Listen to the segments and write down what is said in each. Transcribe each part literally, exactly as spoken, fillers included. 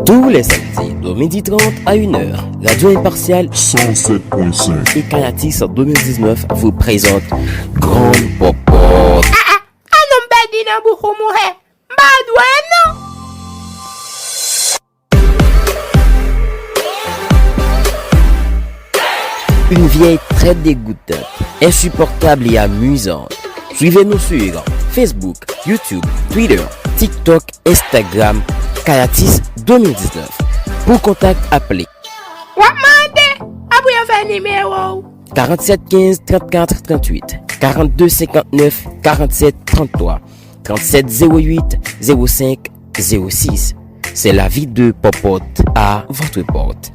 Tous les samedis de midi trente à une heure, Radio Impartial cent sept point cinq et Kayatis deux mille dix-neuf vous présente Grann Pòpòt. Ah, ah, ah, non, m pèdi nan bouch ou, monchè. M pa dwe, non. Une vieille très dégoûtante, insupportable et amusante. Suivez-nous sur Facebook, YouTube, Twitter, TikTok, Instagram, Kayatis deux mille dix-neuf. Pour contact, appelez. W ap mande, apre yo fè nimewo w. Quarante-sept quinze trente-quatre trente-huit, quarante-deux cinquante-neuf quarante-sept trente-trois, trente-sept zéro huit zéro cinq zéro six. C'est la vie de Pòpòt à votre porte.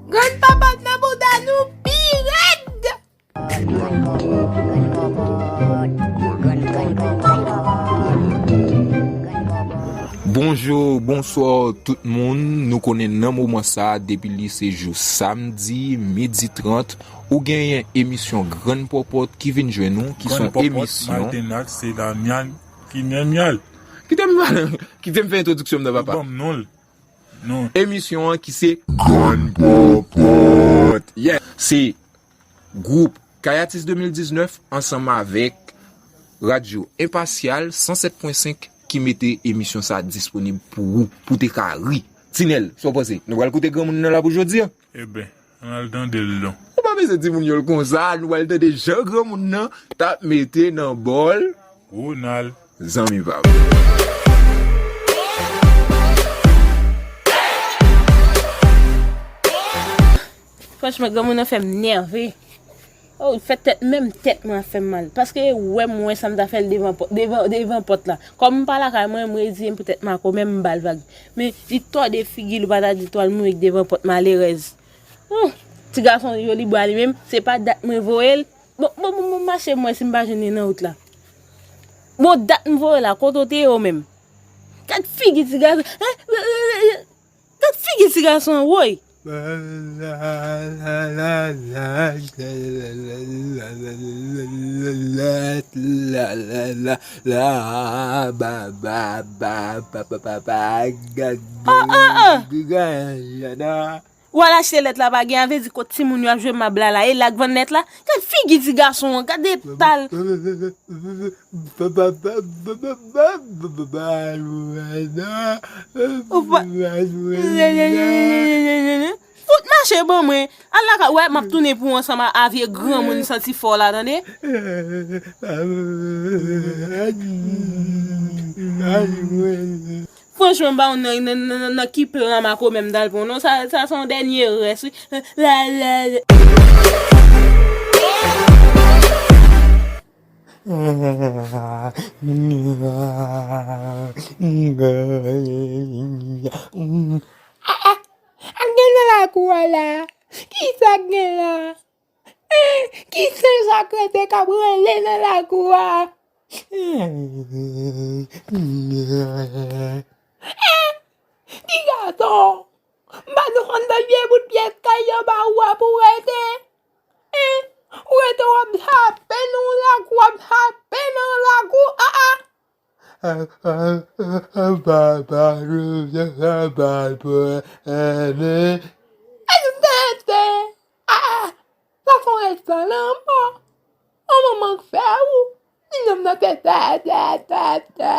Grann Pòpòt nan bouda nou pi rèd. Bonjou, bonswa tout moun. Nou konnen nan moman sa, depi li se jou samdi, midi trant, ou genyen emisyon Grann Pòpòt ki vin jwenn nou, ki se yon emisyon. Maltenak, se Damian ki menm yal. Kite m, kite m fè entwodiksyon m nan, papa. Ban m non l. Non. Emisyon an ki se Grann Pòpòt. Yeah. Se gwoup Kayatis de mil diznèf ansanm avèk Radyo Enpasyal san sèt pwen senk ki mete emisyon sa disponib pou ou, pou te ka ri. Tinèl, sa w panse? Nou pral koute granmoun nan la pou jodi a? Eben, ann al tande l non. Ou pa bezwen di moun yo l konsa, nou pral tande jan granmoun nan t ap mete nan bòl Ronald. Zanmi pa m. Franchman, granmoun nan fè m nève. Oh, li fè tèt, menm tèt mwen ap fè m mal. Paske wè m wè sa m ta fè l devan pò-, devan, devan pòt la. Kòm m pa lakay mwen, m reziyen m pou tèt m ak ou, menm m ba l vag. Men li tòde figi l, ou pa ta di twa l mouri devan pòt, malerèz. Oh, ti gason joli bwa li menm, se pa dat mwen voye l. Bon, bon, bon, bon, mache m wè si m pa jwenn li nan wout la. Bon, dat m voye la, kote w te ye w menm? Gad figi ti gason, hein? Gad figi ti gason an, woy! Ah, ah, ah! Ou al achte lèt la, pa gen, a vle di kot timoun yo ap jwe mab la la, e la k vann lèt la? Gad figi ti gason an, gad eta l. Ou pa- Fout mache ban mwen. Al lakay, wè, m ap tounen pou ou ansanm a, a vye granmoun santi fò la, tande? Franchman, m pa konn nan, nan, nan, nan, nan ki plan m ak ou menm t al pran w non. Sa, sa se yon dènye rès, wi. La, la, la. Ah, ah. Sa k gen nan lakou a la? Kisa k gen la? Hein? Ki sen sa k rete k ap rele nan lakou a? Hein? Ti gason, m pa nou konn vye bout pyès kay yo ba ou a pou w rete? Hein? Ou rete w ap jape nan lakou, w ap jape nan lakou. Ah, ah. Papa, nou te pral pran, eh, men. Tenten! Ah! Sa fè w ret san lanmò. Yon manman k fè ou. Di nonm nan se tè, tè, tè, tè.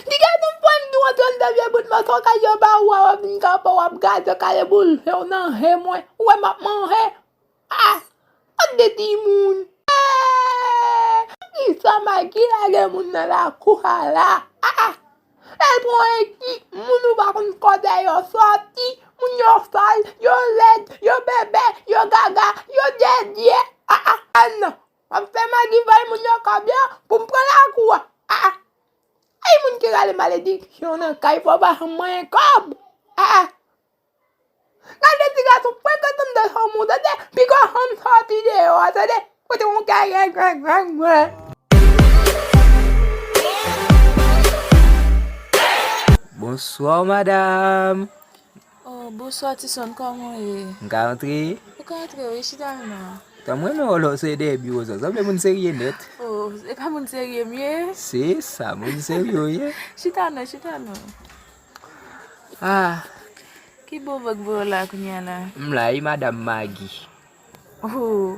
Di gade yon fann tou antre anndan vye bout mòso kay yo ba ou a, w ap vin kanpe, w ap gade kale boul je w nan je mwen. Ou wè m ap manje. Ah! Bòt de timoun! Eh! Kisa Maggie lage moun nan lakou a la? Ah, ah! Lè l pran ekip moun ou pa konn kote yo sòti, moun yo sal, yo lèd, yo bèbè, yo gaga, yo dyèdyè. Ah, ah! Ah non! M ap fè Maggie vòlè moun yo kòb yo pou m pran lakou a. Ah, ah! Ay, moun ki rale malediksyon nan kay fò pa janm manyen kòb. Ah, ah! Gade ti gason, frekante m de janm ou, tande? Piga janm sòti deyò a, tande? Kote yon kay, gran, gran, gran. Bonswa, madanm. Oh, bonswa, Tison, kòman w ye? M ka antre? Ou ka antre, wi, chita non. Tan m renmen wè w lè w sere dèyè biwo sa, w sanble moun serye nèt. Oh, e pa moun serye m ye? Se sa, moun serye w ye. Chita non, chita non. Ah, ki bon van k voye w la kounye a la? M la wi, madanm Magi. Oh.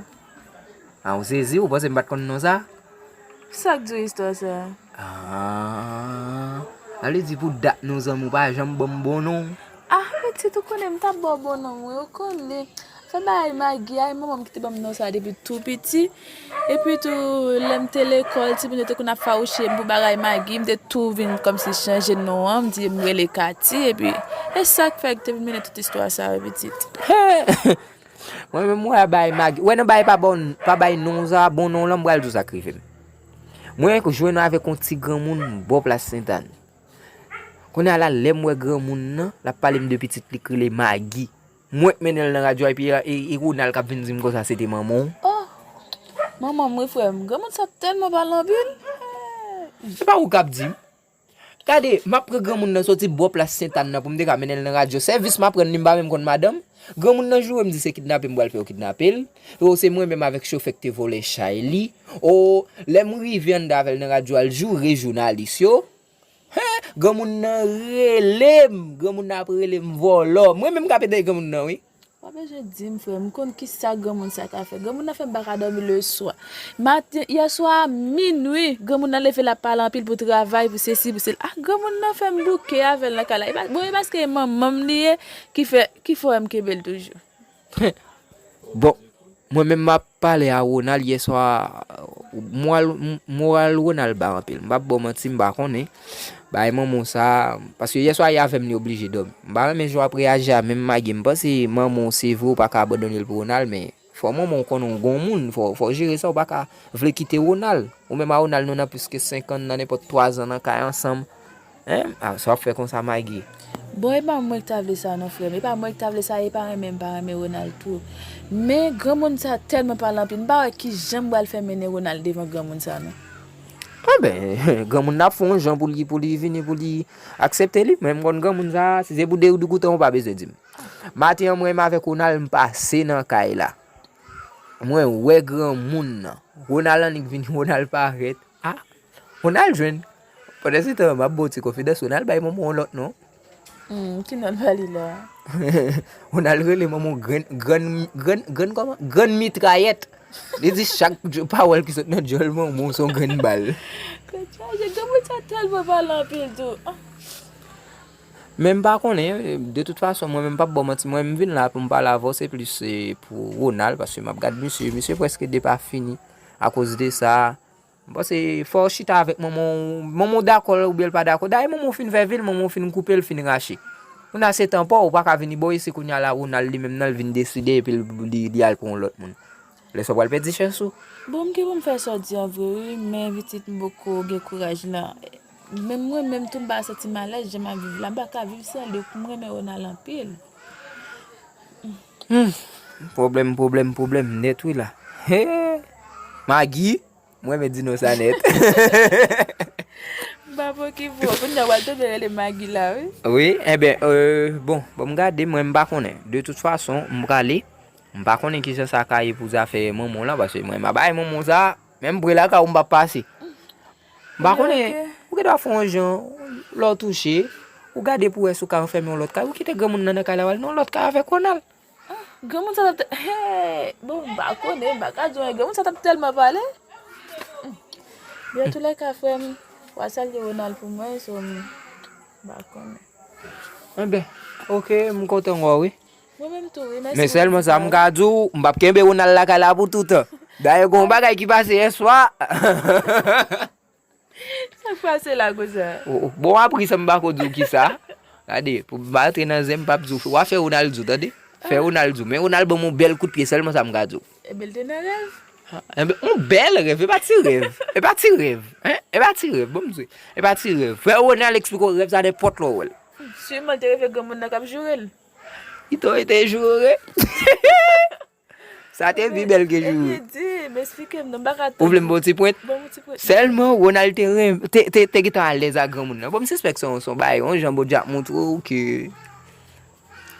Ah, ou sezi, ou panse m pa t konn non sa? Sa k di w istwa sa? Ah, sa vle di pou dat nou zanmi, ou pa janm ban m bon non? Ah, pitit, ou konnen m t ap ba w bon non mwen, ou konnen. Fè bagay Magi, ay manman m ki te ban m non sa depi tou piti. Epi tou, lè m te lekòl, timoun yo te konn ap fawouche m pou bagay Magi, m te tou vin kòmsi chanje non an, m di m rele Kati, epi e sa k fè k te vin mennen tout istwa sa yo, pitit. Mwen menm, m wè bagay Magi. Wè nan bagay pa bon, pa bay non sa, bon non lan, m pral di w sa k rive m. Mwen jwenn avèk yon ti granmoun bò plas Sentàn. Kounye a la, lè m wè granmoun nan, l ap pale m de pitit li k rele Magi. Mwen k mennen l nan radyo a, epi e, e Ronald k ap vin di m konsa se te manman w. Oh! Manman m wi, frè m. Granmoun sa tèlman pale anpil. Se pa ou k ap di m. Gade, m ap pran granmoun nan soti bò plas Sentàn nan pou m te ka mennen l nan radyo. Sèvis m ap rann li, m pa menm konn madanm. Granmoun nan joure m, di se kidnape m pral fè yo kidnape l. O, se mwen menm avèk chofè k te vòlè chay li. O, lè m rive anndan avè l nan radyo a, l joure jounalis yo. Hen, granmoun nan rele m. Granmoun nan ap rele m vòlò. Mwen menm k ap ede granmoun nan, wi. Pa bezwen di m, frè m, m konn kisa granmoun sa ka fè. Granmoun nan fè m pa ka dòmi leswa. Maten, yèswa a minwi, granmoun nan leve l ap pale anpil pou travay, pou sesi, pou sela. Ah, granmoun nan fè m bouke avè l nan kay la. E pa, bon, e paske e manman m li ye ki fè, ki fè m kenbe l toujou. Bon, mwen menm m ap pale a Ronald yèswa, moral, moral Ronald ba anpil. M p ap ba w manti, m pa konnen. Bay manman w sa, paske yèswa a avè m li oblije dòmi. M pa renmen jan w ap reyaji a, menm Magi, m panse manman w se vre ou pa ka abandone l pou Ronald, men fò manman w konnen w gon moun, fò, fò w jere sa, ou pa ka vle kite Ronald. Ou menm a Ronald nou nan plis ke senk an, nan nenpòt twa zan nan kay ansanm. Hein? Ah, sa w ap fè konsa, Magi? Bon, e pa mwen ki ta vle sa non, frè m. E pa mwen ki ta vle sa, e pa renmen m pa renmen Ronald tou. Men granmoun sa tèlman pale anpil, m pa wè kijan m pral fè mennen Ronald devan granmoun sa non. Anben, granmoun nan ap fè yon jan pou li, pou li vini, pou li aksepte li. Mwen, m konn granmoun sa, si se pou de, degoute, ou pa bezwen di m. Maten an, mwen menm avèk Ronald, m pase nan kay la. Mwen wè granmoun nan. Ronald annik vini, Ronald parèt. Ah, Ronald jwenn. Pandan se tan, m ap ba w ti konfidans, Ronald bay manman w yon lòt non. Hmm, ki non l ba li la? Ronald rele manman w grenn, grenn, grenn, grenn kòman? Grenn mitrayèt. Li di chak dj-, pawòl ki sot nan djòl manman w se yon grenn bal. Tèt chaje, granmoun sa tèlman pale anpil tou. Ah. Men m pa konnen, de tout fason, mwen menm m p ap ba w manti, mwen m vin la pou m pale avè w, se plis, eh, pou Ronald, paske m ap gad misye, misye prèske depafini akoz de sa. M panse fò w chita avèk manman w, manman w dakò oubyen l pa dakò. Dayè manman w fin fè vi l, manman w fin koupe l, fin rache. Kounye a se tan pa w, ou pa ka vini bò isi kounye a la, Ronald li menm nan l vin deside epi l, li, li al pran yon lòt moun. Lè sa w pral pèdi chans ou. Bon, m gen pou m fè sa w di an vre wi, men pitit m poko gen kouraj lan. Menm mwen menm tou m pa santi m alèz jan m ap viv la, m pa ka viv san li, m renmen Ronald anpil. Hmm, pwoblèm, pwoblèm, pwoblèm nèt wi la. He! Magi, m renmen di non sa nèt. M pa poko ki vo, kounye a w al tande rele Magi la wi. Wi, enben, euh, bon, bon, m gade, mwen m pa konnen. De tout fason, m prale. M pa konnen kijan sa ka ye pou zafè manman w lan, paske mwen m ap bay manman w sa, menm pre lakay ou m p ap pase. M pa konnen, ok, ou gen dwa fè yon jan, lè w touche, ou gade pou wè si w ka anfèmen yon lòt kay, ou kite granmoun nan nan kay la, w al nan yon lòt kay avèk Ronald. Ah, granmoun sa t ap, hey, bon, m pa konnen, m pa ka di w, granmoun sa t ap tèlman pale. Hmm. De tou lè ka, frè m, w a salye Ronald pou mwen, so, m pa konnen. Enben, ok, m kontan wè w, wi. Mwen menm tou, wi. Mèsi. Men sèlman sa m ka di w, m p ap kenbe Ronald lakay la pou toutan. Dayè, gen yon bagay ki pase yè swa. Sa k pase la konsa? O, o, bon, apre sa, m pa ko di w kisa. Gade, pou m pa antre nan zen, m p ap di w. W a fè Ronald di w, tande? Fè Ronald di w. Men Ronald ban m yon bèl kout pye, sèlman sa m ka di w. Enben, l te nan rèv. Ha, enben, yon bèl rèv, e pa ti rèv. E pa ti rèv. Hein? E pa ti rèv, bon, m di w. E pa ti rèv. Fè Ronald eksplike w rèv sa nenpòt lè w wè l. Siman, l te reve granmoun nan k ap joure l. Pito, li te joure. Sa te pi bèl ke joure. Epi di m, eksplike m non, m pa ka tann. Ou vle m ba w ti pwent? Ban m yon ti pwent. Sèlman, Ronald te ren-, te, te, te gentan alèz ak granmoun nan. Bon, m sispèk se yon, se yon bagay, yon jan Bondye ap montre w ke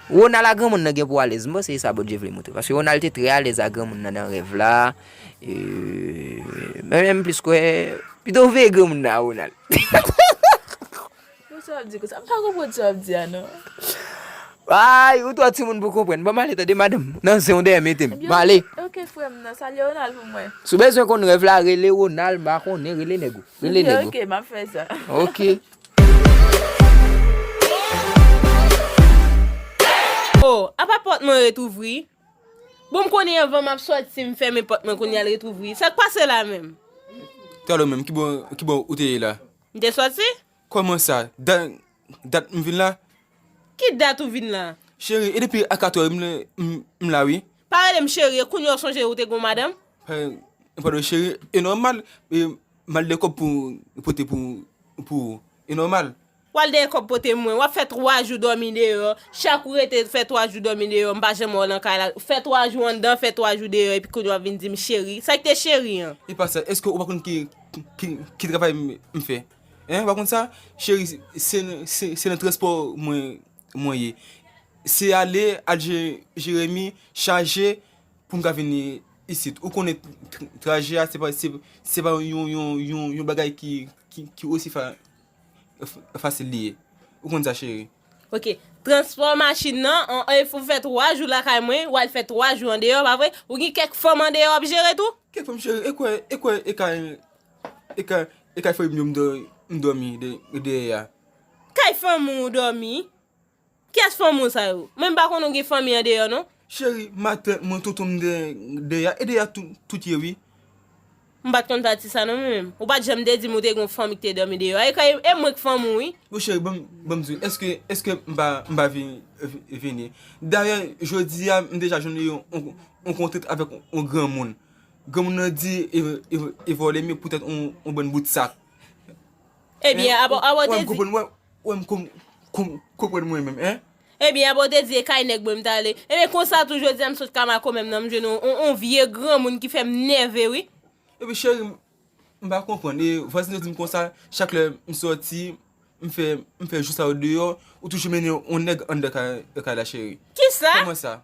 Ronald ak granmoun nan gen pou alèz. M panse se sa Bondye vle montre. Paske Ronald te trè alèz ak granmoun nan nan rèv la. E, men, men m plis kwè, pito w veye granmoun nan a Ronald. Sa w ap di konsa? M pa konprann sa w ap di a, non. Ay, ou twò timoun pou konprann. Ban m ale tande, madanm. Nan zen w dèyè mete m. M ale. Ok, frè m nan. Salye Ronald pou mwen. Si w bezwen konn rèv la, rele Ronald, m pa konnen, rele nèg ou. Rele nèg ou. Ok, m ap fè sa. Ok. Oh, apa pòt mwen ret ouvri? Bon, m konnen anvan m ap sòti, m fèmen pòt mwen, kounye a l ret ouvri. Sa k pase la menm? Talè menm, ki bò, ki bò ou te ye la? M te sòti? Kòman sa? Dat, dat m vin la? Ki dat ou vin la? Cheri, e depi a katwè m, m, m la wi. Pa rele m cheri, e kounye a w sonje ou te gon madanm? Eh, padon cheri, e nòmal, e, m al dèyè kòb pou pote pou, pou ou. E nòmal. W al dèyè kòb pote mwen, w ap fè twa jou dòmi deyò, chak ou rete fè twa jou dòmi deyò, m pa janm wè w nan kay la, fè twa jou anndan, fè twa jou deyò, epi kounye a w ap vin di m cheri, sa ki te cheri an? E pa sa, èske ou pa konn ki, ki, ki travay m, m fè? Hein, ou pa konn sa? Cheri, se, se, se nan transpò mwen, mwen ye. Se ale, al Je-, Jeremi, chaje, pou m ka vini isit. Ou konnen tr-, trajè a, se pa, se, se pa yon, yon, yon, yon bagay ki, ki, ki osi fa-, f-, fasil li ye. Ou konn sa, cheri. Ok. Transpò machin nan, an, e, ou fè twa jou lakay mwen, w al fè twa jou andeyò, pa vre? Ou gen kèk fanm andeyò w ap jere tou? Kèk fanm, cheri, e kwè, e kwè, e kay, e kay, e kay fanmi m yo m dò-, m dòmi de, dèyè a. Kay fanmi w dòmi? Kiyès fanmi w sa yo? Mwen m pa konnen w gen fanmi andeyò, non. Cheri, matant mwen, tonton m de, dèyè a, e dèyè a tout, tout ye, wi. M pa t konn pati sa non mwen menm. Ou pa t janm te di m ou te gen yon fanmi ki te dòmi deyò. E kay, e mwen k fanmi w, wi. Bon, cheri, ban m, ban m di w, èske, èske m pa, m pa vin, vi-, vini? Dayè, jodi a, m deja jwenn yon, yon, yon kontak avèk yon granmoun. Granmoun nan di, e, e, e vòlè m yo poutèt yon, yon bann bout sak. Ebyen, abò, abò te di. Ou wè m konprann, ou wè m konm-, konm-, konprann mwen menm, en? Ebyen, abò te di e kay nèg mwen m t ale. Ebyen, konsa tou jodi a m sot ka makomè m nan, m jwenn on, on, on vye granmoun ki fè m nève, wi. Epi cheri, m, m pa konprann. E vwazin yo di m konsa, chak lè m sòti, m fè, m fè jou sa yo deyò, ou toujou mennen on nèg anndan kay, kay la, cheri. Kisa? Kòman sa?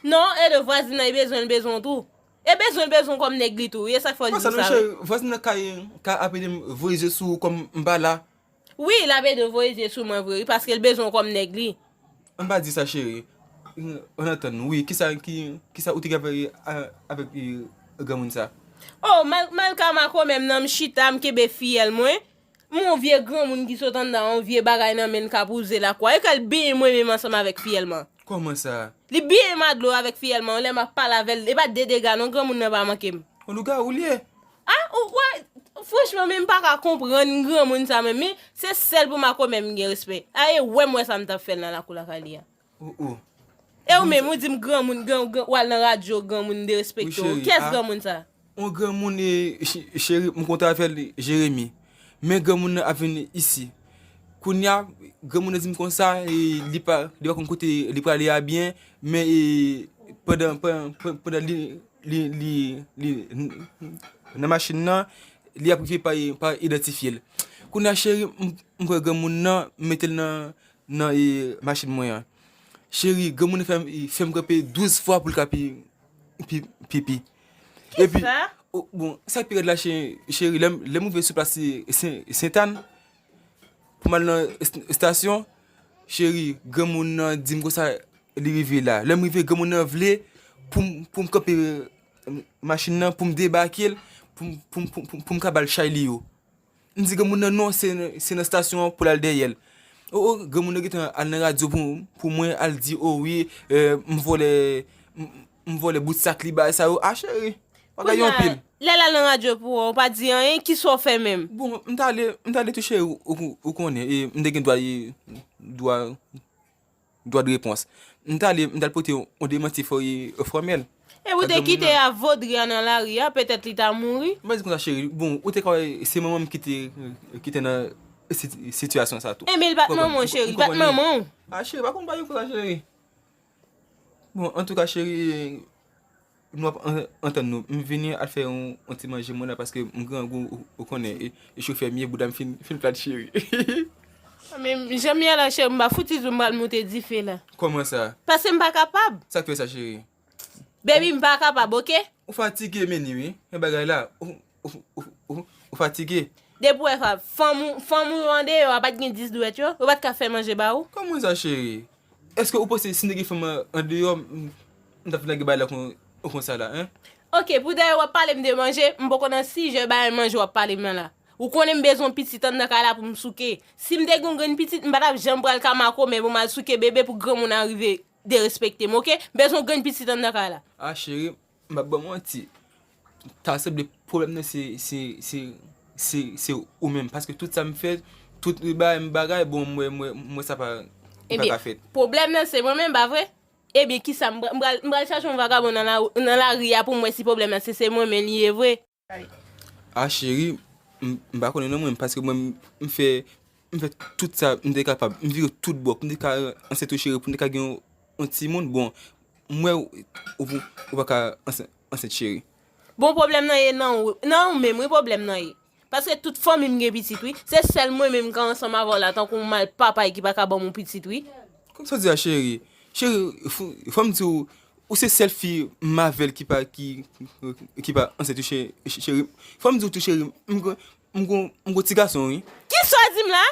Non, e de vwazin nan, e bezwen l bezwen w tou. E bezwen l bezwen w kòm nèg li tou, wi, e sa k fè w di m sa, wi. Vwazin nan kay, kay ap ede m voye zye sou ou kòm m pa la. Wi, l ap ede w voye zye sou mwen vre, wi, paske l bezwen w kòm nèg li. Ann pa di sa, cheri. Ann antann, wi, kisa, ki, kisa ou te gen a, avèk, e, granmoun sa? Oh, mal, mal ka makomè m nan, m chita, m kenbe fiyèl mwen. M wè yon vye granmoun ki sot anndan, yon vye bagay nan men l k ap wouze lakwa. E kè l byen mwen menm ansanm avèk fiyèl mwen. Kòman sa? Li byen madlo avèk fiyèl mwen, lè m ap pale avè l, e pa de dega non, granmoun nan pa manke m. Yon lougawou li ye. Ah, ou wè, franchman, men m pa ka konprann granmoun sa menm, men se sèl pou makomè m gen respè. A, e wè m wè sa m t ap fè l nan lakou lakay li a. Oh, oh. E ou menm, ou di m granmoun, gran, gran, w al nan radyo, granmoun derespekte w. Wi, cheri, kiyès granmoun sa? On granmoun, e, ch-, cheri, m kontre avè l, Jeremi. Men granmoun nan ap vin isi. Kounye a, granmoun nan di m konsa, e, li pa, li pa konn kote li prale a byen, men, e, pandan, pandan, pandan li, li, li, li n-, nan machin nan, li ap rive pa, pa idantifye l. Kounye a, cheri, m, m kwè granmoun nan, m mete l nan, nan, e, machin mwen an. Cheri, granmoun nan fè m, fè m kanpe douz fwa pou l ka pi, pi, pipi. Epi, kisa? O, bon, sa k pi rèd la, che-, cheri, lè m, lè m rive sou plas Se-, Se-, Sentàn, pou m al nan est-, estasyon, cheri, granmoun nan di m konsa, li rive la. Lè m rive, granmoun nan vle pou m, pou m kanpe, e, machin nan, pou m debake l, pou m, pou m, pou m, pou m, pou m ka ba l chay li yo. M di granmoun nan non, se, se nan estasyon an pou l al dèyè l. O, o, granmoun nan gentan al nan radyo pou, pou mwen, al di, o wi, e, m vòlè, m, m vòlè bout sak li bay sa yo. A, cheri, bagay yo anpil. Lè l al nan radyo pou ou, ou pa di anyen, kisa w fè menm? Bon, m t ale, m t ale tou cheri, ou, ou, ou konnen, e, m te gen dwa, e, dwa dwa de repons. M t ale, m t al pote yon, yon demanti fò-, fòmèl. E ou te kite a vodri a nan lari a, petèt li ta mouri. M pa di konsa, cheri. Bon, ou te ka wè, se manman m ki te, ki te nan si-, sitiyasyon sa tou. Enben, l pa t manman w, cheri, l pa t manman w. A, cheri, pa konn bagay konsa, cheri. Bon, antouka, cheri, nou ap an-, antann nou. M vini al fè yon, yon ti manje mwen la paske m grangou, ou, ou konnen, e, e chofè m ye, bouda m fin, fin plat, cheri. Men, jan m ye la, cheri, m pa fouti di w m pral moute dife la. Kòman sa? Paske m pa kapab. Sa k fè sa, cheri? Baby, m pa kapab, oke? Ou fatige, Meni, wi. Yon bagay la, ou, ou, ou, ou, ou fatige. Depi w wè sa, fanm ou, fanm ou yo andeyò a pa t gen dis dwèt yo, yo pa t ka fè manje ba ou. Kòman sa, cheri? Èske ou panse si m te gen fanm an andeyò, m, m t ap vin lage bagay la kon, konsa la, en? Oke, pou dayè w ap pale m de manje, m poko nan sijè bagay manje w ap pale m nan la. Ou konnen m bezwen pitit anndan kay la pou m souke. Si m te gen yon grenn pitit, m pa t ap janm pral ka makonnen pou m al souke bebe pou granmoun nan rive derespekte m, oke? M bezwen yon grenn pitit anndan kay la. A, cheri, m p ap ba w manti. Ta sanble pwoblèm nan se, se, se, se, se ou menm. Paske tout sa m fè, tout bagay m bagay, bon, m wè, m wè, m wè sa pa, li pa ka fèt. Ebyen, pwoblèm nan se mwen menm, pa vre? Ebyen, kisa, m pral, m pral, m pral chache yon vagabon nan la, nan lari a pou m wè si pwoblèm nan se, se mwen menm li ye vre. A, cheri, m, m pa konnen non mwen, paske mwen, m, m fè, m fè tout sa m te kapab. M vire tout bò pou m te ka ansent wi, cheri, pou m te ka gen yon, yon timoun. Bon, m wè ou, ou, ou pa ka ansent, ansent, cheri. Bon, pwoblèm nan ye nan ou, nan ou menm, wi, pwoblèm nan ye. Paske tout fanmi m gen pitit, wi. Se sèl mwen menm k ansanm avè w la, tankou yon mal papay ki pa ka ban m yon pitit, wi. Kòman sa w di a, cheri? Cheri, fò, fò m di w, ou se sèl fi m avè l ki pa, ki, ki pa ansent wi, che-, che-, cheri. Fò m di w tou, cheri, m gon, m gon, m gon ti gason, wi. Kisa w di m la?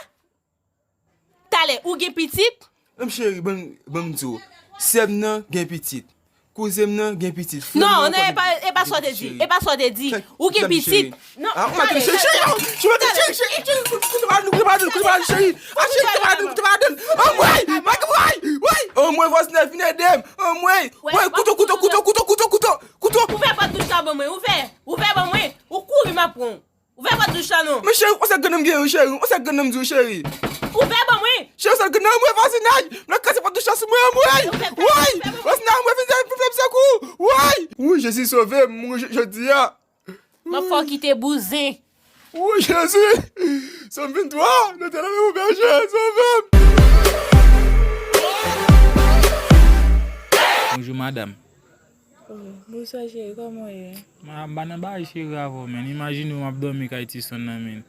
Talè, ou gen pitit? Menm cheri, ban, ban m di w, sè m nan gen pitit. Kouzen m nan gen pitit. Non, non, e pa, e pa sa w te di. E pa sa w te di. Ou gen pitit. Non, ah, ou maten, cheri, cheri, cheri, cheri, cheri, koute pa nou, koute pa nou, koute pa nou, cheri. Ah, cheri, koute pa nou, koute pa nou. Anmwey, anmwey, woy. Anmwey, vwazin nan vin ede m. Anmwey, woy, kouto, kouto, kouto, kouto, kouto, kouto, kouto. Ouvè pòt douch la ban mwen, ouvè, ouvè ban mwen. Ou kouri m ap pran w. Ouvè pòt douch la non. Men cheri, on sèl grenn nanm gen wi cheri, on sèl grenn nanm di w cheri. Ouvè ban mwen. Cheri, on sèl grenn nanm, woy, vwazinay. M nan kraze pòt douch la sou mwen, anmwey. Woy, vwazinay, anmwey, vin, vin fè m sekou. Woy. Wi, Jezi sove m, mouri j-, jodi a. M ap fè w kite bouzen. Wi, Jezi. Sòm venntwa, Letènèl, mon berger, sove m. Bonjou, madanm. Oh, bonswa, cheri, kòman w ye? M a, m pa nan bagay, cheri, avè w, men. Imajine w, m ap dòmi kay ti sòn nan, men.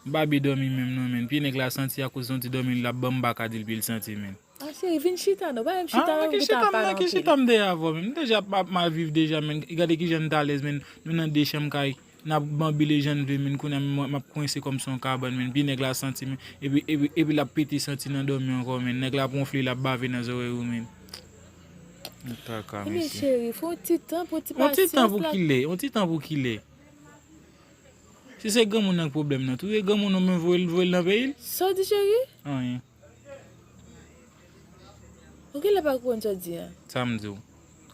M pa byen dòmi menm, non, men. Pye nèg la santi akoz yon ti dòmi l ap ban m, m pa ka di l pye l santi, men. Ah, cheri, vin chita non, pa menm chita menm, ou gentan pale anpil. Ki chita m nan, ki chita m te avè w menm? M deja ap mal viv deja, men. Gade kijan n t alèz, men. Nou nan de chanm kay, n ap banbile jan n vle, men. Kounye a, m, m ap kwense kòm se yon kabann, men. Pi nèg la santi, men. Epi, epi, epi l ap pete santi nan dòmi ankò, men. Nèg la ap wonfle, l ap bave nan zòrèy ou, men. Kaka, mesye. Ebyen, cheri, fè yon ti tan, fè yon ti pasyans la. Yon ti tan pou kilè? Yon ti tan pou kilè? Si se granmoun nan k pwoblèm nan, touye granmoun ou menm voye l, voye l nan peyi l. Sa w di, cheri? Anyen. Ou genlè pa konprann sa w di a. Sa m di w?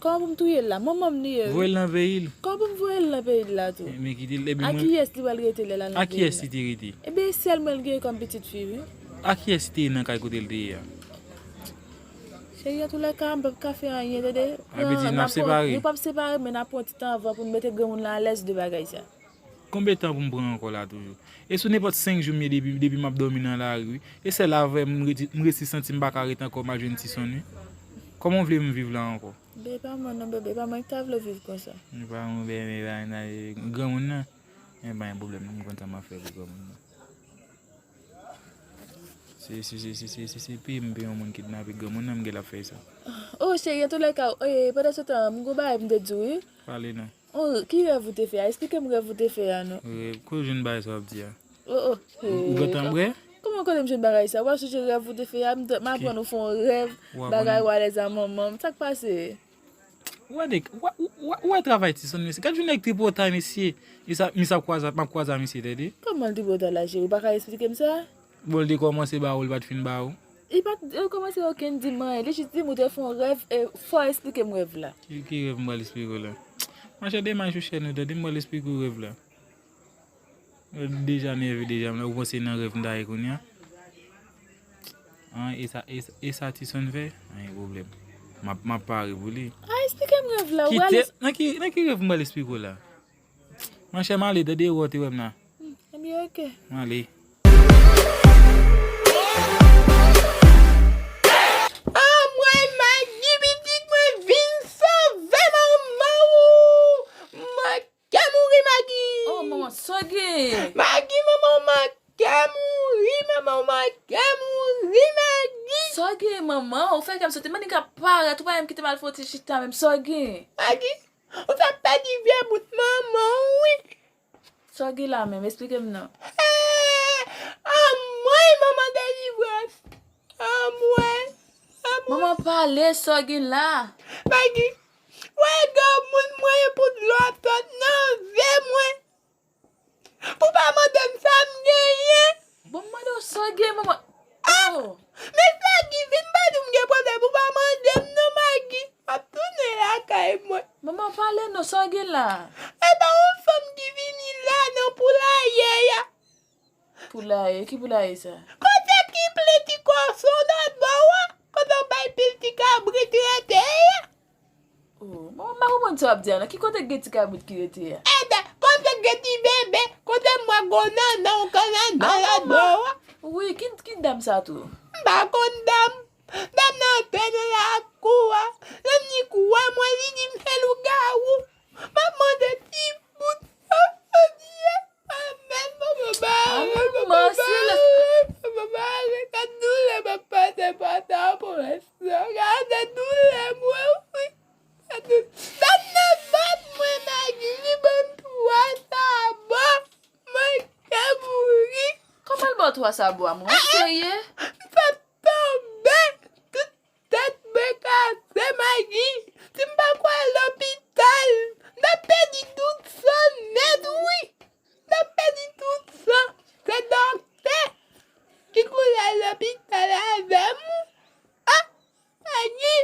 Kòman pou m touye l la? Manman m li ye, wi. Voye l nan peyi l. Kòman pou m voye l nan peyi l la tou? Men kite l, epi mwen. A kiyès li pral rete lè l al nan peyi l la? A kiyès li te rete? Ebyen, e sèl mwen l genyen kòm pitit fi, wi. A kiyès li te ye nan kay kote l te ye a? Cheri, antoulèka, m p ap ka fè anyen, tande. Sa vle di n ap separe? Nou p ap separe, men n ap pran yon ti tan anvan pou n mete granmoun lan alèz de bagay sa. Konbyen tan pou m pran ankò la toujou? E sou nenpòt senk jou m ye depi, depi m ap dòmi nan lari, wi. E sèl avè m, m resi, m resi santi m pa ka ret ankò, m al jwenn ti sòn, wi. Kòman w vle m viv la ankò? Bebe, pa mwen non, bebe, pa mwen ki ta vle w viv konsa. M pa mwen, bebe, pa mwen, granmoun nan. Men pa gen pwoblèm, m konn sa m ap fè pou granmoun nan. Se, se, se, se, se, se, se peye m peye yon moun kidnape granmoun nan, m gen l ap fè sa. Oh, cheri, antoulèka, eh, pandan se tan, m gon bagay pou m te di w, wi. Pale non. Oh, ki rèv ou te fè a? Esplike m rèv ou te fè a non. Rèv? Kote w jwenn bagay sa w ap di a? Oh, oh. Ou gentan bwè? Kòman kote m jwenn bagay sa? W ap sonje rèv ou te fè a, m t-, m aprann ou fè yon rèv, bagay w alèz a manman m. Sa k pase? Ou wè de, ou wè, ou wè, ou wè travay ti sòn mesye. Gad yon nèg tripotay mesye. Misye, misye ap kwaze, m ap kwaze a misye, tande. Kòman l tripotay la, cheri? Ou pa ka esplike m sa? Bon, l te kòmanse ba ou, l pa t fin ba ou? Li pa t, li kòmanse okenn di m anyen. Li jis di m ou te fè yon rèv, e fò w esplike m rèv la. Ki, ki rèv m pral esplike w la? Monchè, demen chouchè nou, tande, m pral esplike w rèv la. Deja nève deja, m la, ou panse nan rèv m ta ye kounye a? An, e sa, e sa, e sa ti sòn fè? Anyen pwoblèm. M ap, m ap pare pou li. A, esplike m rèv la, ou pral. Kite, nan ki, nan ki rèv m pral esplike w la? Monchè, m ale, tande, ou te wè m la. Hmm, ebyen, oke. M ale. Anmwey, Magi pitit mwen, vin sove manman ou. Mwen Kè mouri, Magi! Oh, manman, sa w gen? Magi, manman, w manke mouri, manman, w manke mouri, Magi! Sa w gen, manman? Ou fè kè m sote. Mani ka parèt, ou pa menm kite m al fè yon ti chita menm. Sa w gen? Magi, ou fè m pèdi vye bout manman w, wi. Sa w gen la menm? Esplike m non. Anmwey, manman delivrans. Anmwey. Anmwey. Manman, pale, sa w gen la? Magi, wè granmoun mwen pou dlo ap sot nan je mwen. Pou pa mande m sa m genyen. Bon, m mande w sa w gen, manman. Ah! Oh! Men Magi, vin pa di m gen pwoblèm, ou pa mande m non, Magi. M ap tounen lakay mwen. Manman, pale non, sa w gen la? E pa yon fanm ki vini la nan poulaye a. Poulaye? Ki poulaye sa? Kote ki plen ti kòson nan dlo a? Kote w bay pil ti kabrit rete a? Oh, manman, m pa konprann sa w ap di a non. Ki kote k gen ti kabrit ki rete a? Ebyen, kote k gen ti bebe, kote m wè gwo nannan, yon kannannan nan dlo a? Wi, ki, ki dam sa tou? M pa konn dam. Dam nan antre nan lakou a. Lè li wè mwen, li di m se lougawou. M ap mande ti bout. Amen, papa, papa, papa, papa, gad doulè m ap pase pandan pou enstran. Gade doulè mwen, wi. Gad doulè. Bat nan bat mwen, Magi, li ban m twa sabo. Mwen ka mouri. Kòman l ba w twa sabo a, manman? Ou serye? M sot tonbe. Tout tèt mwen kase, Magi. Si m pa kwè lopital, m ta pèdi tout san nèt, wi. M ta pèdi tout san. Se dòktè ki kouri al lopital avè m. Ah, Magi.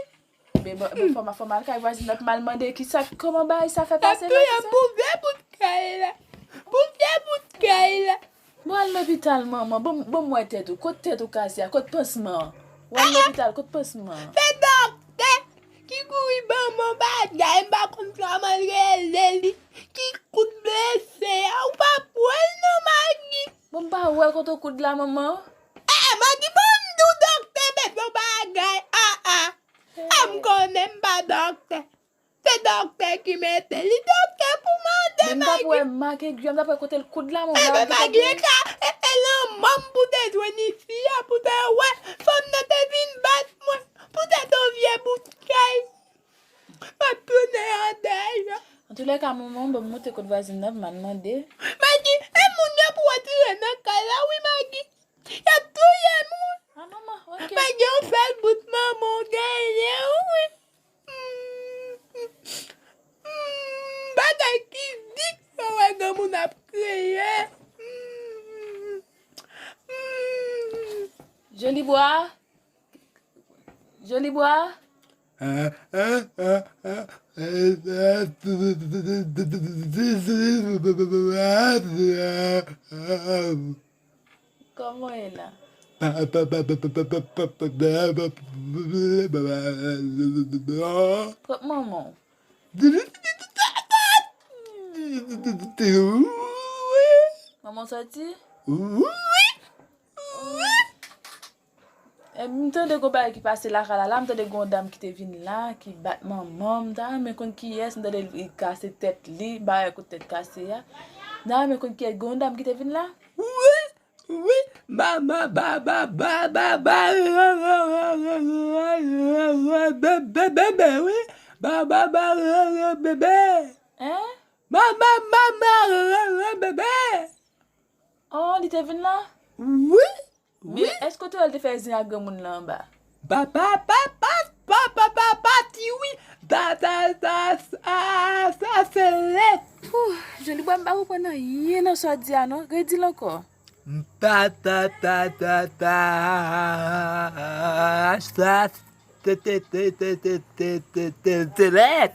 Men bon, bon, fò m, fò m al kay vwazin nan pou m al mande kisa, kòman bagay sa fè pase la, kisa? Pou vye bout kay la. Pou vye bout kay la. Bon, al lopital, manman. Bon, bon, m wè tèt ou. Kot tèt ou kase a? Kot pansman an? W al lopital, kot pansman an? Se dòktè ki kouri ban m yon bagay, m pa konn kòman l rele li, ki koud blese a. Ou pa p wè l non, Magi. Bon, m pa wè l kote w koud la, manman. Eh, Magi, ban m di w dòktè mete yon bagay. Ah, ah. Ah, m konnen m pa dòktè. Se dòktè ki mete li dòktè pou mande Magi. Men m t ap wè Magi, m t ap wè kote l koud la, men w la. Ebyen, Magi, e ka, e, e lanmò m pou te jwenn isi a, pou te wè fanm nan te vin bat mwen, pou te te yon vye bout kay. M ap tounen andèyò. Antoulèka, manman, bon, m monte kot vwazin nan, m al mande. Magi, e moun yo pou retire nan kay la, wi, Magi. Y ap touye m, wi. Ah, manman, ok. Magi, yon sèl bout manman w genyen, wi. Mm, mm, bagay ki di, sa wè granmoun ap kriye. Mm, mm. Jolibwa. Jolibwa. Kòman w ye la? Kot manman w? Manman w soti? Wi. Wi. E, m tande gon bagay ki pase lakay la, la, m tande gon dam ki te vin la, ki bat manman m, m ta renmen konn kiyès, m tande li kase tèt li, bagay kout tèt kase a. M ta renmen konn kiyès, gon dam ki te vin la? Wi, wi, ba, ba, ba, ba, ba, ba, ba, bebe, bebe, wi, ba, ba, ba, bebe. Hein? Ba, ba, ba, ba, bebe. Oh, li te vin la? Wi. Men èske w te wè l te fè zen ak granmoun lan anba? Pa, pa, pa, pa, pa, pa, pa, pati wi. Ta, ta, ta, sa, sa se lèt. Pouh, Jolibwa, m pa konprann anyen nan sa w di a non. Redi l ankò. Ta, ta, ta, ta, ta, sa se te, te, te, te, te, te, te, te lèt.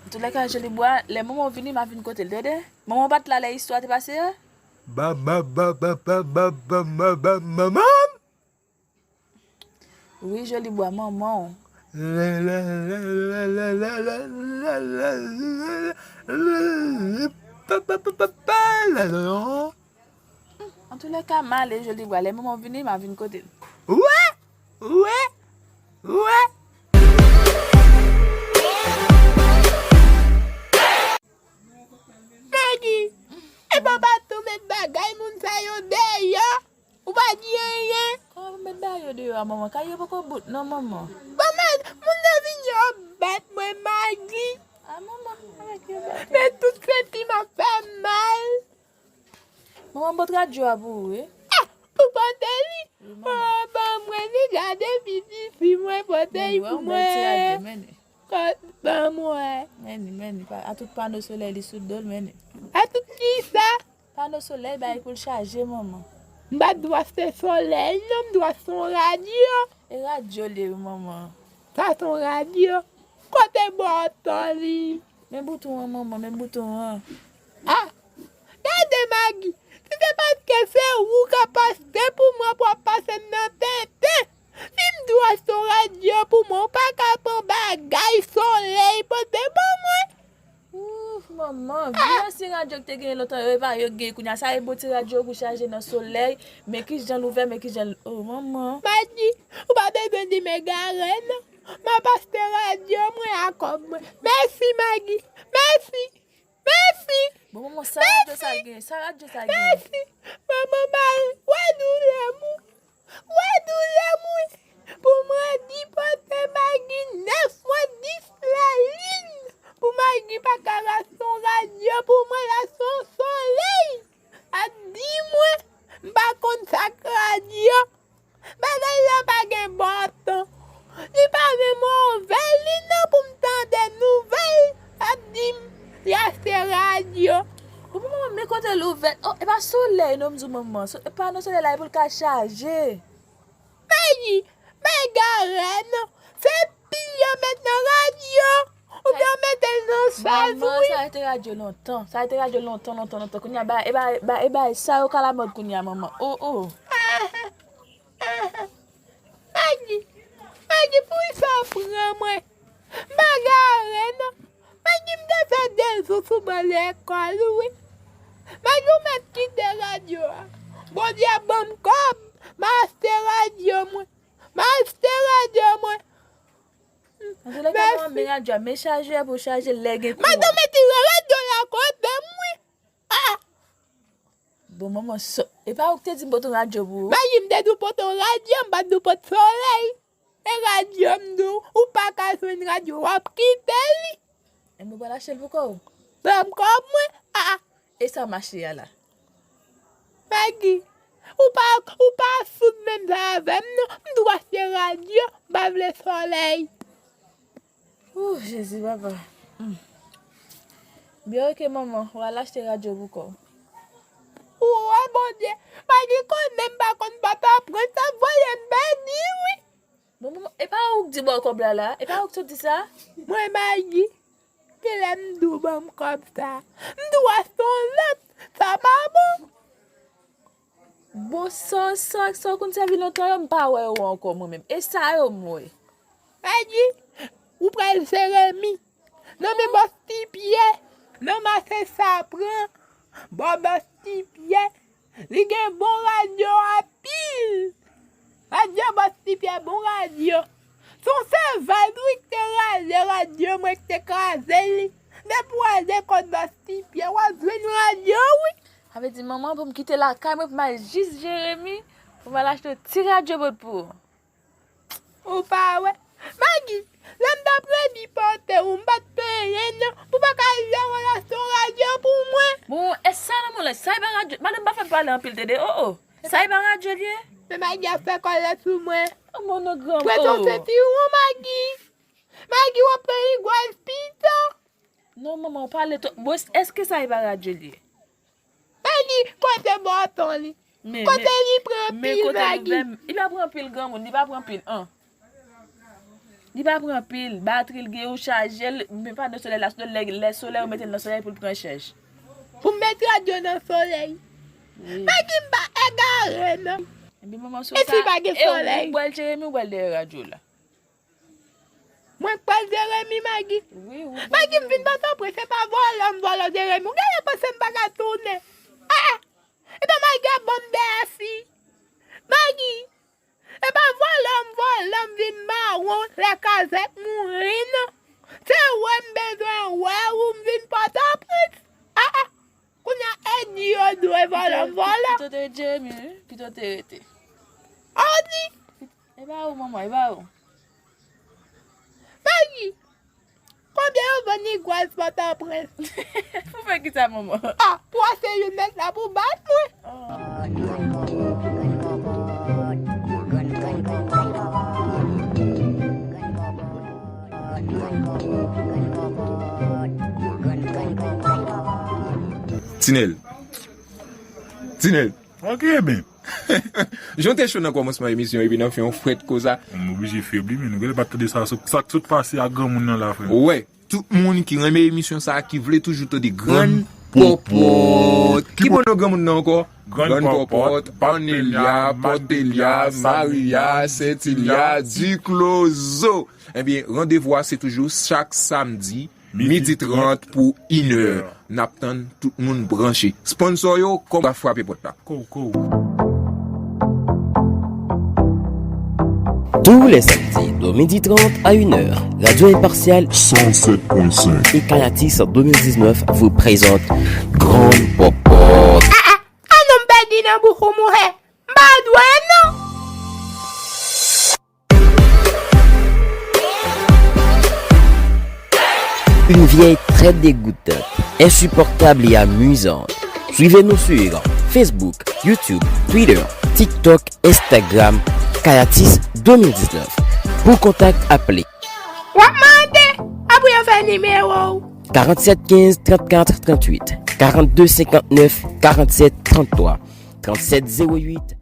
Antoulèka, Jolibwa, lè manman w vini, m a vin kote l, tande? Manman w pa t la lè istwa te pase a? Ba, ba, ba, ba, ba, ba, ba, ba, ba, manman! Wi, Jolibwa, manman w. Antoulèka, m ale, Jolibwa, lè manman w vini, m a vin kote l. Wi, wi, wi. Magi, e papa tou met bagay moun sa yo deyò. Ou pa di anyen. Kòman pou met bagay yo deyò a, manman? Kay yo poko bout non, manman. Manman, moun nan vin yo bat mwen, Magi. A, manman, avèk yo bat. Men tout senti m ap fè mal. Manman, m pot radyo a pou ou, wi. Ah! Ou pote li? Wi, manman. Oh, ban mwen li, gade pitit fi mwen pote li pou mwen. Men li wè yon bèl ti radyo, men li. Kot ban mwen. Men li, men li, pa, a tout pano solèy li sou do l, men li. A tout kisa? Pano solèy, bay pou l chaje, manman. M pa t dwe achte solèy, non, m dwe achte yon radyo. E radyo li ye, wi, manman. Sa se yon radyo. Kote bouton li? Men bouton an, manman, men bouton an. Ah! Gade, Magi, si se paske se ou k ap achte pou mwen, pou w ap pase m nan tenten. Si m di w achte yon radyo pou mwen, ou pa ka pran bagay solèy pote ban mwen. Ouf, manman, vye ansyen radyo ki te genyen lontan yo, e pa yo k genyen kounye a. Sa e bon ti radyo pou chaje nan solèy. Men ki jan l ouvè, men ki jan l, oh, manman. Magi, ou pa bezwen di m egare, non. M ap achte radyo mwen a kòb mwen. Mèsi, Magi. Mèsi. Mèsi. Bon, manman, sa radyo sa gen? Sa radyo sa gen? Mèsi. Manman, ba, wè doulè m, wi. Wè doulè m, wi. Pou mwen di pote Magi nèf mwa dis lalin. Pou Magi pa ka rache yon radyo pou mwen, rache yon solèy. A di mwen, m pa konn sa k radyo. Bagay la pa gen bouton. Li pa menm ouvè li non pou m tande nouvèl. Ap di m li achte radyo. Bon, bon, bon, men kote l ouvè? Oh, e pa solèy non, m di w, manman. So, e pa nan solèy la, e pou l ka chaje. Magi, men egare non. Se pil yo met nan radyo. Oubyen yo mete l nan chèz, wi. Manman, sa rete radyo lontan. Sa rete radyo lontan, lontan, lontan. Kounye a, ba, e ba, ba, e ba, sa yo ka lamòd kounye a, manman. Oh, oh. Magi, Magi, poukisa w pran mwen? M pa gare non. Magi, m te fè de jou sou ban lekòl, wi. Magi, ou mèt kite radyo a. Bondye ap ban m kòb, m achte radyo mwen. M achte radyo mwen. Antoulèka, manman, men radyo a, men chajè pou chaje l lè gen kouran. Madanm, retire radyo la kote m, wi. Ah! Bon, manman, so, e pa ou ki te di m pote yon radyo pou ou? Magi, m te di w pote yon radyo, m pa t di w pote solèy. E radyo m di w, ou pa ka jwenn radyo, w ap kite li. Enben, ou pral achte l pou kò w? Ban m kòb mwen. Ah, ah. E sa mache a la? Magi, ou pa, ou pa soud menm jan avè m non. M dwe achte radyo, m pa vle solèy. Ooh, Jezi, papa. Hmm. Byen, oke, manman, w al achte radyo pou kò w. Ou wè, Bondye, Magi konnen m pa konn Pòtoprens, sa voye m pèdi, wi. Bon, bon, e pa ou k di ba w kòb la la? E pa ou k sot di sa? Mwen, Magi, kilè m di w ban m kòb sa? M di w achte yon lòt, sa pa bon. Bon, sa, sa, sa w konn sèvi lontan yo, m pa wè yo ankò mwen menm. E sa yo m wè. Magi, ou pral Jeremi. Nan men bòs Ti Pyè, nan mache Sapran, bò bòs Ti Pyè. Li gen bon radyo anpil. Radyo bòs Ti Pyè, bon radyo. Se yon sevèl wi k te rale radyo mwen, k te kraze li. Depi w ale kot bòs Ti Pyè, w ap jwenn radyo wi. Sa vle di, manman, pou m kite lakay mwen, pou m al jis Jeremi, pou m al achte yon ti radyo bòt pou ou. Ou pa wè. Magi, lè m t ap redi pote ou, m pa t peye non. Pou pa ka al lè w al achte yon radyo pou mwen. Bon, e sa nan mwen la, sa e pa radyo. Madanm pa fè m pale anpil, tande, oh, oh. Sa e pa radyo l ye? Men Magi ap fè kòlèt sou mwen. Oh, mon non, granm, oh. Prete yon sentiwon, Magi. Magi, w ap pran rigwaz pito. Non, manman, w pale twòp. Bon, èske sa e pa radyo l ye? Magi, kote bòton li? Men, kote li pran pil, Magi? Li pa pran pil, granmoun, li pa pran pil, an. Li pa pran pil, batri l gen, ou chaje l, men pano solèy la, lè, lè solèy, ou mete l nan solèy pou l pran chèj. Pou m met radyo nan solèy? Wi. Magi, m pa egare, non. Epi manman, sou sa, e ou, ou pral Jeremi, ou pral dèyè radyo la? Mwen k pral Jeremi, Magi. Wi, ou pral Jeremi. Magi, m vin Pòtoprens, se pa vòlò m vòlò Jeremi. Ou genlè panse m pa ka tounen. Ah! E pa Magi ap ban m dèfi. Magi, e pa vòlò m vòlò m vin mawon lè kazèk mouri, non. Se wè m bezwen wè ou m vin Pòtoprens. Ah, ah. Kounye a, e di yo dwe vòlò m vòlò. Pito te rete Jeremi, wi. Pito te rete. Ou di? E pa ou, manman, e pa ou. Magi, Konbyen yo vann igwaz Pòtoprens? Pou fè ki sa, manman? Ah, pou ase youn mèt la pou bat mwen. Tinèl. Tinèl. Ok, ben. Jan te cho nan kòmansman emisyon, epi nan fen, yon frèt konsa. M oblije febli, men nou genlè pa t tande sa, sa k sot pase ak granmoun nan la, frè. Wè, tout moun ki renmen emisyon sa, ki vle toujou tande Grann Pòpòt. Ki bon non granmoun nan ankò? Grann Pòpòt, Pòtelya, Pòtelya, Maria, Sentilya, Diklozo. Ebyen, randevou a se toujou chak samdi, midi trant pou inè. N ap tann tout moun branche. Sponsò yo, kòman frape pòt la? Kou, kou. Tous les samedis de midi trente à une heure, Radio Impartial cent sept point cinq et Kayatis deux mille dix-neuf vous présente Grann Pòpòt. Ah, ah, ah, non, m pèdi nan bouch ou, mouche. M pa dwe, non. Une vieille très dégoûtante, insupportable et amusante. Suivez-nous sur Facebook, YouTube, Twitter, TikTok, Instagram, Kayatis deux mille dix-neuf. Pour contact, appelez. W ap mande, apre yo fè nimewo w. Quarante-sept quinze trente-quatre trente-huit, quarante-deux cinquante-neuf quarante-sept trente-trois, trente-sept zéro huit.